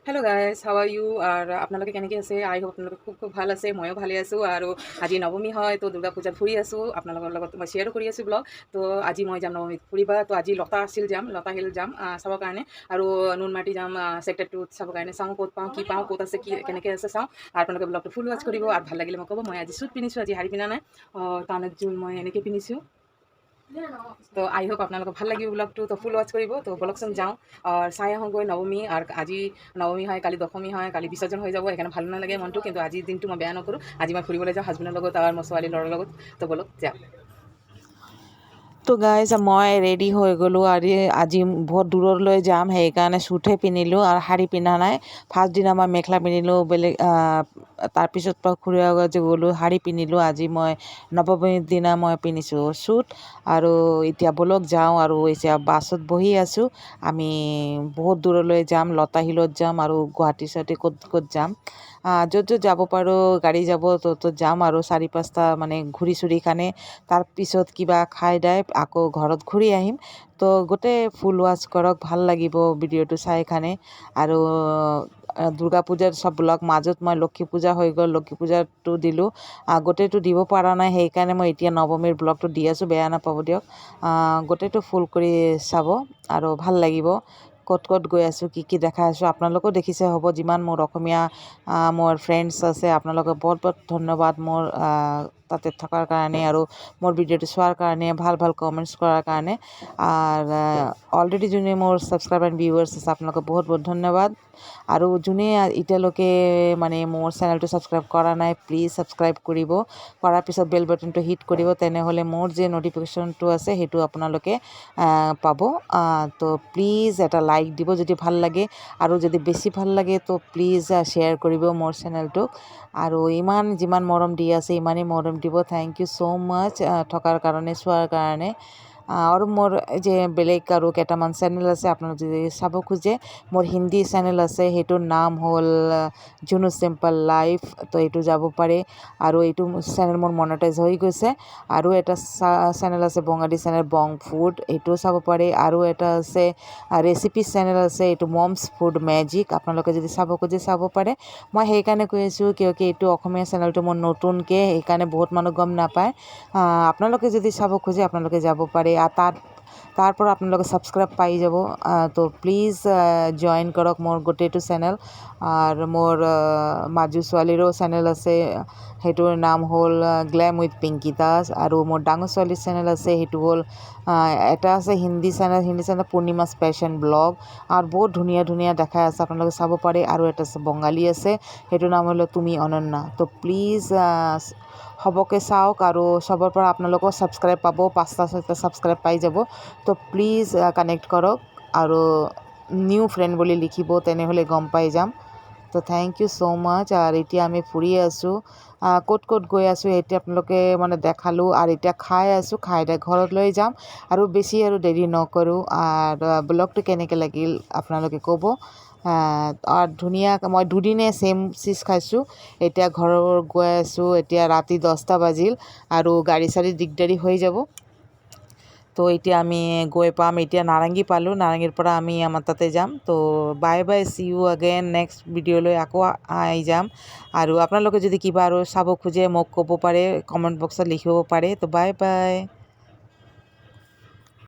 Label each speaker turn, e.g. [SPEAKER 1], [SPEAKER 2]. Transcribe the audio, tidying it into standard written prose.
[SPEAKER 1] Hello guys, how are you? আৰু আপোনালোকে কেনেকৈ আছে? আই হোপ আপোনালোকে খুব খুব ভাল আছে। ময়ো ভালে আছোঁ। আৰু আজি নৱমী হয়, তো দুৰ্গা পূজাত ফুৰি আছোঁ। আপোনালোকৰ লগত মই শ্বেয়াৰো কৰি আছোঁ ব্লগ। তো আজি মই যাম নৱমীত ফুৰিবা। তো আজি লতা আছিল যাম, লতা হিল যাম চাবৰ কাৰণে আৰু নুনমাটি যাম ছেক্টৰ 2ত চাবৰ কাৰণে। চাওঁ ক'ত পাওঁ, কি পাওঁ, ক'ত আছে, কি কেনেকৈ আছে চাওঁ। আৰু আপোনালোকে ব্লগটো ফুল ৱাচ কৰিব আৰু ভাল লাগিলে মোক ক'ব। মই আজি চুট পিন্ধিছোঁ, আজি শাৰী পিন্ধা নাই। কাণত জোল মই এনেকৈ পিন্ধিছোঁ। তো আই হোপ আপোনালোকৰ ভাল লাগিব ব্লগটো, তো ফুল ৱাচ কৰিব। তো বলকচোন যাওঁ আৰু চাই আহোঁগৈ নৱমী। আৰু আজি নৱমী হয়, কালি দশমী হয়, কালি বিসৰ্জন হৈ যাব। সেইকাৰণে ভাল নালাগে মনটো, কিন্তু আজিৰ দিনটো মই বেয়া নকৰোঁ। আজি মই ফুৰিবলৈ যাওঁ হাজবেণ্ডৰ লগত আৰু মোৰ ছোৱালী ল'ৰাৰ লগত। তো বলক যাওঁ।
[SPEAKER 2] তো গাইজ, মই ৰেডি হৈ গ'লোঁ আৰু আজি বহুত দূৰলৈ যাম, সেইকাৰণে চুটহে পিন্ধিলোঁ আৰু শাৰী পিন্ধা নাই। ফাৰ্ষ্ট দিনা মই মেখেলা পিন্ধিলোঁ বেলেগ, তাৰপিছত পৰা খুৰীৰ ঘৰত যে গ'লোঁ, শাৰী পিন্ধিলোঁ। আজি মই নৱমীৰ দিনা মই পিন্ধিছোঁ চুট। আৰু এতিয়া ব'লক যাওঁ। আৰু এতিয়া বাছত বহি আছোঁ। আমি বহুত দূৰলৈ যাম, লতা হিলত যাম আৰু গুৱাহাটী চুৱাহাটী ক'ত ক'ত যাম, য'ত য'ত যাব পাৰোঁ, গাড়ী যাব ত'ত ত'ত যাম। আৰু চাৰি পাঁচটা মানে ঘূৰি চুৰি খানে তাৰপিছত কিবা খাই দাই আকৌ ঘৰত ঘূৰি আহিম। তো গোটেই ফুল ৱাচ কৰক, ভাল লাগিব ভিডিঅ'টো চাই খানে। আৰু দুৰ্গা পূজাৰ চব ব্লগ মাজত মই লক্ষী পূজা হৈ গ'ল, লক্ষী পূজাটো দিলোঁ। গোটেইটো দিব পৰা নাই, সেইকাৰণে মই এতিয়া নৱমীৰ ব্লগটো দি আছোঁ। বেয়া নাপাব দিয়ক। গোটেইটো ফুল কৰি চাব আৰু ভাল লাগিব। ক'ত ক'ত গৈ আছোঁ, কি কি দেখাই আছোঁ, আপোনালোকেও দেখিছে হ'ব। যিমান মোৰ অসমীয়া মোৰ ফ্ৰেণ্ডছ আছে, আপোনালোকে বহুত বহুত ধন্যবাদ মোৰ তাতে থকাৰ কাৰণে আৰু মোৰ ভিডিঅ'টো চোৱাৰ কাৰণে, ভাল ভাল কমেণ্টছ কৰাৰ কাৰণে। আৰু অলৰেডি যোনে মোৰ ছাবস্ক্ৰাইব এণ্ড ভিউৱাৰ্ছ আছে, আপোনালোকক বহুত বহুত ধন্যবাদ। আৰু যোনে এতিয়ালৈকে মানে মোৰ চেনেলটো ছাবস্ক্ৰাইব কৰা নাই, প্লিজ ছাবস্ক্ৰাইব কৰিব। কৰাৰ পিছত বেল বাটনটো হিট কৰিব, তেনেহ'লে মোৰ যে ন'টিফিকেশ্যনটো আছে সেইটো আপোনালোকে পাব। তো প্লিজ এটা লাইক দিব যদি ভাল লাগে আৰু যদি বেছি ভাল লাগে তো প্লিজ শ্বেয়াৰ কৰিব মোৰ চেনেলটোক। আৰু ইমান যিমান মৰম দি আছে, ইমানেই মৰম দিব। Thank you so মাছ থকাৰ কাৰণে, চোৱাৰ কাৰণে। আৰু মোৰ যে বেলেগ আৰু কেইটামান চেনেল আছে, আপোনালোকে যদি চাব খোজে, মোৰ হিন্দী চেনেল আছে, সেইটোৰ নাম হ'ল জুনু চিম্পল লাইফ। তো এইটো যাব পাৰে আৰু এইটো চেনেল মোৰ মনিটাইজ হৈ গৈছে। আৰু এটা চেনেল আছে বঙালী চেনেল বং ফুড, এইটোও চাব পাৰে। আৰু এটা আছে ৰেচিপি চেনেল আছে, এইটো মমছ ফুড মেজিক। আপোনালোকে যদি চাব খোজে চাব পাৰে। মই সেইকাৰণে কৈ আছোঁ কিয় কি এইটো অসমীয়া চেনেলটো মোৰ নতুনকৈ, সেইকাৰণে বহুত মানুহ গম নাপায়। আপোনালোকে যদি চাব খোজে আপোনালোকে যাব পাৰে আৰু তাত তাৰ পৰা আপোনালোকে ছাবস্ক্ৰাইব পাই যাব। তো প্লিজ জইন কৰক মোৰ গোটেইটো চেনেল। আৰু মোৰ মাজু ছোৱালীৰো চেনেল আছে, সেইটোৰ নাম হ'ল গ্লেম উইথ পিংকি দাস। আৰু মোৰ ডাঙৰ ছোৱালীৰ চেনেল আছে, সেইটো হ'ল এটা আছে হিন্দী চেনেল পূৰ্ণিমাছ পেশ্যন ব্লগ আৰু বহুত ধুনীয়া ধুনীয়া দেখাই আছে, আপোনালোকে চাব পাৰে। আৰু এটা আছে বঙালী আছে, সেইটোৰ নাম হ'ল তুমি অনন্যা। তো প্লিজ সবকে চাওক আৰু চবৰ পৰা আপোনালোকেও ছাবস্ক্ৰাইব পাব, পাঁচটা ছয়টা ছাবস্ক্ৰাইব পাই যাব। তো প্লিজ কানেক্ট কৰক আৰু নিউ ফ্ৰেণ্ড বুলি লিখিব, তেনেহ'লে গম পাই যাম। তো thank you so মাছ। আৰু এতিয়া আমি ফুৰি আছোঁ, ক'ত ক'ত গৈ আছোঁ এতিয়া আপোনালোকে মানে দেখালোঁ। আৰু এতিয়া খাই আছোঁ, খাই দাই ঘৰত লৈ যাম আৰু বেছি আৰু দেৰি নকৰোঁ। আৰু ব্লগটো কেনেকৈ লাগিল আপোনালোকে ক'ব। আৰু ধুনীয়া মই দুদিনে ছেইম চিজ খাইছোঁ। এতিয়া ঘৰৰ গৈ আছোঁ। এতিয়া ৰাতি 10টা বাজিল আৰু গাড়ী চাড়ী দিগদাৰী হৈ যাব। তো এতিয়া আমি গৈ পাম। এতিয়া নাৰেংগী পালোঁ, নাৰেংগীৰ পৰা আমি আমাৰ তাতে যাম। তো bye bye, see you again, next ভিডিঅ'লৈ আকৌ আহি যাম। আৰু আপোনালোকে যদি কিবা আৰু চাব খোজে মোক ক'ব পাৰে, কমেণ্ট বক্সত লিখিব পাৰে। তো বাই বাই।